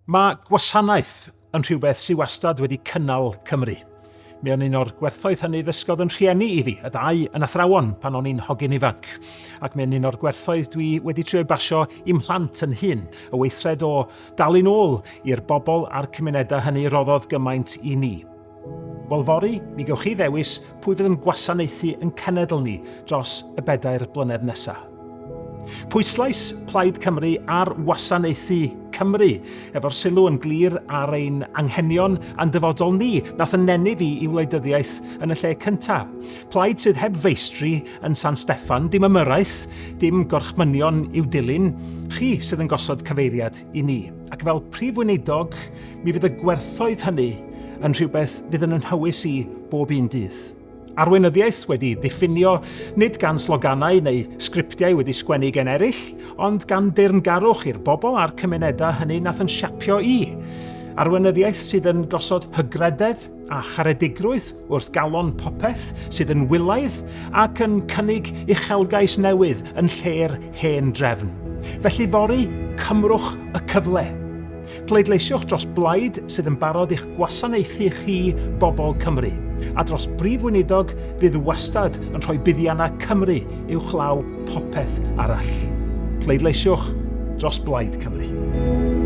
Mae gwasanaeth yn rhywbeth sydd wastad wedi cynnal Cymru. Mi o'n un o'r gwerthoedd hynny ddysgodd yn rhieni i fi, y ddau yn athrawon pan o'n i'n hogyn ifanc. Ac mae'n un o'r gwerthoedd dwi wedi trio ei basio i'm mhlant yn hun, y weithred o dalu'n ôl i'r bobl a'r cymunedau hynny roddodd gymaint i ni. Wel fory, mi gewch chi ddewis pwy fydd yn gwasanaethu yn cenedl ni dros y bedair blynedd nesaf. Pwyslais Plaid Cymru ar wasanaethu Cymru, efo'r sylw yn glir ar ein anghenion a'n dyfodol ni, nath yn nenu fi i wleidyddiaeth yn y lle cyntaf. Plaid sydd heb feistri yn San Steffan, dim ymyrraeth, dim gorchmynion i'w dilyn, chi sydd yn gosod cyfeiriad i ni. Ac fel Prif Weinidog, mi fydd y gwerthoedd hynny yn rhywbeth fydd yn nhywys i bob un dydd. Arweinyddiaeth wedi ddiffinio nid gan sloganau neu sgriptiau wedi sgwennu gen eraill, ond gan deyrngarwch i'r bobl a'r cymunedau hynny nath yn siapio i. Arweinyddiaeth sydd yn gosod hygrededd a charedigrwydd wrth galon popeth sydd yn wylaidd ac yn cynnig uchelgais newydd yn lle'r hen drefn. Felly fory, cymrwch y cyfle. Pleidleisiwch dros blaid sydd yn barod i'ch gwasanaethu chi bobl Cymru, a dros Brif Weinidog fydd wastad yn rhoi buddiannau Cymru uwchlaw popeth arall. Pleidleisiwch dros Blaid Cymru.